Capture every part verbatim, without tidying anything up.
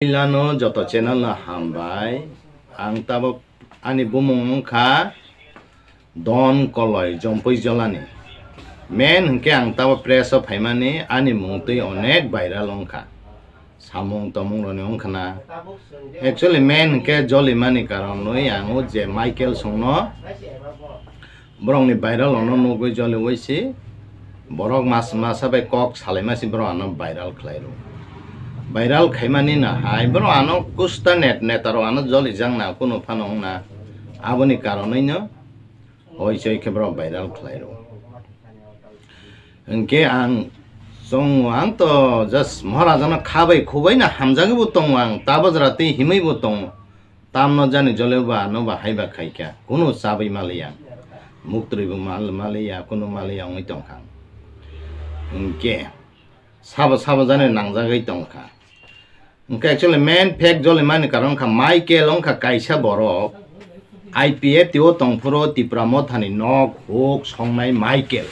Puilano joto channel no hambai. Ang tabok ani bumung wngkha Don Koloi Jompui Jolani. Main hwnkhe ang tabok press o phaimani ani mung twi onek viral wngkha. Samung tomung roni wngkha na. Actually main hwnkhe jolimani karon nwi ang o je Michael songno borokni viral ono nugwi joliwi si borok mas masa bai kok salaima si borok ano viral khlai rw. Viral khaimani no hai borok ano kusta net neta rok ano jolijak na kunu phano wng na, aboni karonwi no hoi choi khe borok viral khlai rw. Hwnkhe ang chongo ang to just Maharaja no khabai khubai no hamjagwi bo tongo ang tabajra tei himwi bo tongo. Tamno jani jole ba ano ba haiba khaikha, kunu chabai maliya, muktwi bo mal maliya, kunu maliya wngwi tongkha. Hwnkhe sabo sabo jani nangjagwi tongkha. Hwnkhe actually main fact jolimani karon wngkha Michael wngkha kaisa borok I P F T o tongphuru Tipra Mothani nok huk songnai Michael.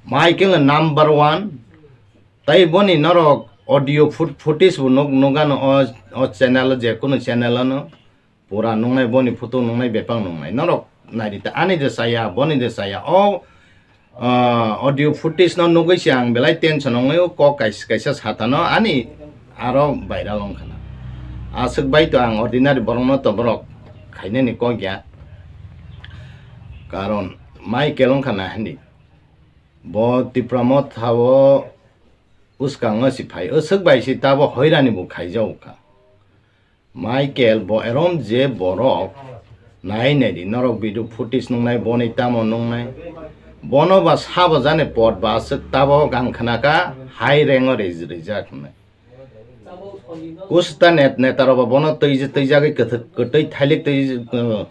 Michael number one. Tai boni norok audio foot-, footage bo nuk-, nukgano o, o channel o, je kunu channel ano pura nungnai, boni photo nungnai, bepang nungnai. Norok naidi ta, ani de saya, boni de saya. O, ah, audio footage no nugwi se ang belai tension ongwi o kok kaisa, kaisa satano ani aro viral wngkha na. Aswk bai to ang ordinary borok no to borok khainani kok ya. Karon Michael wngkha na hindi. Bo Tipra Motha o bwskango si phai, aswk bai si tabo hoirani bo khaijago kha. Michael bo erom je borok nai nai di, norok video footage nungnai, boni tamo nungnai. Bono ba sabo jani pot ba aswk tabo ang khna kha high rank o ri-, rijak hwnwi. Kusta net-, neta rok ba bono twi-, twijagwi kwthw-, kwtwi thailik twi-,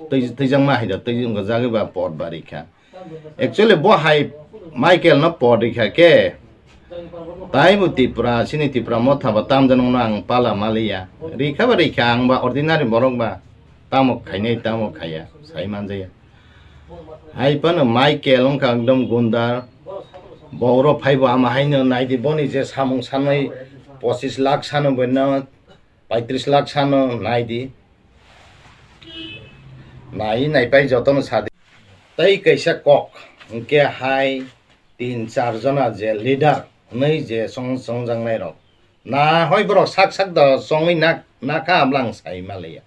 twi-, twijakma hai da, twi-, jagwi ba pot ba ri kha. Actually bo hai Michael no pot rikha khe, taibo Tripura, chini Tripura Motha ba tamjani no ang pala maliya. Rikha ba rikha, ang ba ordinary borok ba tamo khainai tamo khaiya, sai manjaya. Hai phano Michael wngkha ekdom gundar. Bo oro phaibo ama haino naidi boni je samung sanai pochis lakh sano boino paitris lakh sano naidi. Nai nai pai jotono sadi. Tai kaisa kok, hwnkhe hai tin char jona je leader hwnwi je song-, songjaknai rok. Na hoi borok sak sak da songwi nak-, nakha abla ang sai maliya.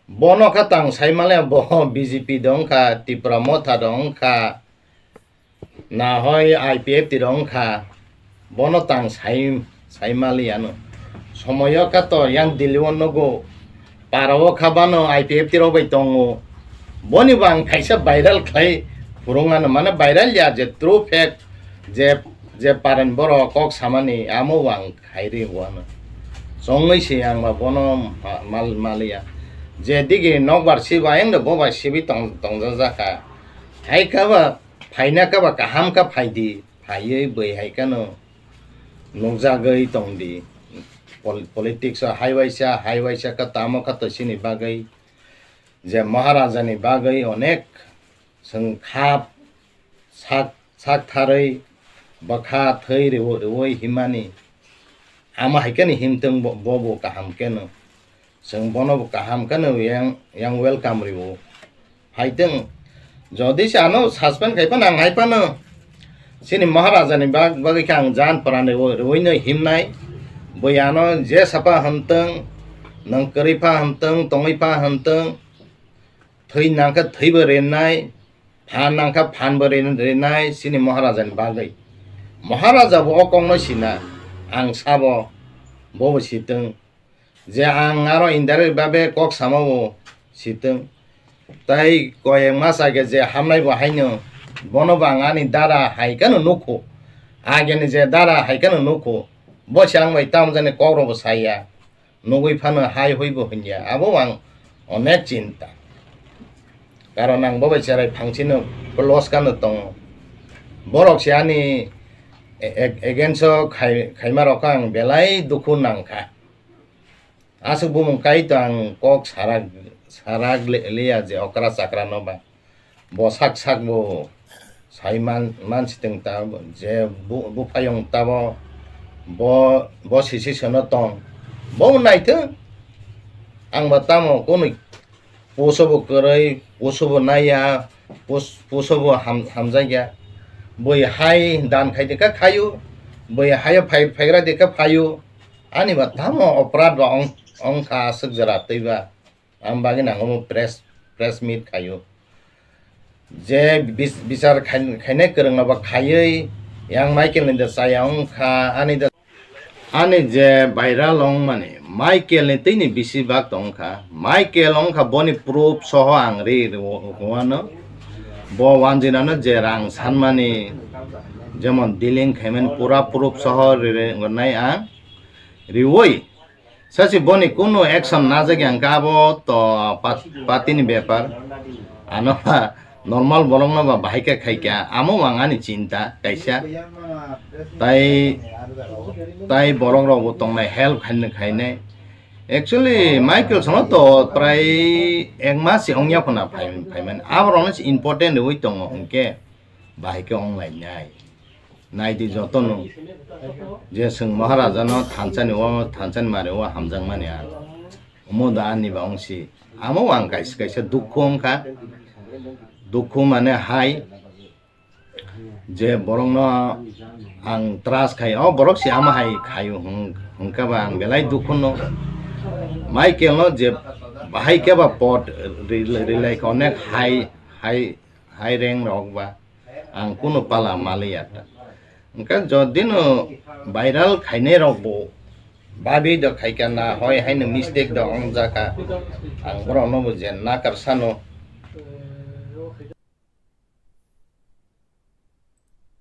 Bono kha tang sai maliya, bo B J P da wngkha, Tipra Motha da wngkha, na hoi I P F T da wngkha, bono tang sai, sai maliya no. Somoyo kha to yang Delhi o nugo, para o kha bano I P F T rok bai tongo. Boni bo ang kaisa viral khlai phurung ano, mane viral ya je true fact, je, je paren borok kok samani amo bo ang khairi bo ano. Chongwi se ang ba bono ma-, mal-, maliya. Je digi nokbar si ba ayang do bo bai sibi tong-, tongjajakha. Hai kha ba phaina kha ba kaham kha phaidi, phaiwi bwihai kheno nukjagwi tongdi. Pol-, politics o hai waisa, hai waisa kha tamo kha to chini bagwi je Maharaja ni bagwi onek chwng khap sak, sak tharwi bwkha thwi rw-, rwui himani. Amo hai kheno himtwng bo, bo bo kaham kheno. Chwng bono bo kaham kheno yang, yang welcome rwo. Phaitwng, jodi se ano suspend khai phano ang hai phano chini Maharaja ni bag-, bagwi khe ang jan pran rwo, rwino himnai. Bui ano je sapa himtwng, nwng kwrwi pha himtwng, tongwi pha himtwng, thwi nangkhe thwibo rinai, phan nangkha phanbo rin-, rinai chini Maharaja ni bagwi. Maharaja bo o kokno sina, ang sabo, bobo sitwng. Je ang aro indirect babe kok sama bo sitwng. Tai koyek mas age je hamnai bo haino, bono bo ang ani dara hai kheno nukho. Ageni je dara hai kheno nukho. Bo se ang bai tamo jani kok rok bo saya. Nugui phano hai hui bo hinya. Abo ang onek chinta. Karon ang bo bai cherai phangchino close kano tongo. Borok se ani e-, e-, against o khai-, khaima rok ang belai dukhu nangkha. Aswk bumung kai to ang kok sarak, sarak le-, liya je okra chakra no ba. Bo sak sak bo sai man, man sitwng ta je bu, buphayung tabo bo, bo sisi sono tong. Bo naithok, ang ba tamo kunu puso bo kwrwi, puso bo naiya, pus-, puso bo ham-, hamjakya. Bui hai dan khai de kha khaio, bui haio phai-, phaigra de kha phaio. Ani ba tamo operate ba ong-, ongkha aswk jora twiba. Ang bagwi nango press, press meet khaio. Je bis-, bichar khai-, khainai kwrwngno ba khaiwi yang Michael ni da chaya wngkha, ani da, ani je viral wngmani, Michael ni twi ni bisi bak tongkha. Michael wngkha boni proof soho ang ri, ri, rwano. Bo wanjinano je rang sanmani, jemon dealing khaimani pura proof soho ri, ri, wngnai ang riwi. Sasi boni kunu action najak yang kha abo to pat-, party ni bepar. Ano ba normal borok no ba bahai khe khai kha, amo ang ani chinta kaisa. Tai, tai borok rok bo tongnai help khainai khainai. Actually Michael sono to prai ek mas se ongya khuna phai, phaimani. Abo rok no se important riwi tongo hwnkhe bahai khe ong lai nai. Nai di joto no je chwng Maharaja no thansa ni o, thansa ni mari o hamjak mani ang. Omo da ani ba ong si. Amo ang kaisa kaisa dukhu wng kha. Dukhu mane hai je borok no ang trust khai, o borok se ama hai khai hwn-, hwnkha ba ang belai dukhu no. Michael no je bahai khe ba pot ri-, ri-, rilai kha onek hai, hai hai rank rok ba ang kunu pala maliya ta. Hwnkhe jodi no viral khainai rok bo babi do khaikha na hoi haino mistake do wngjak kha. Ang borok no bo je nakar sano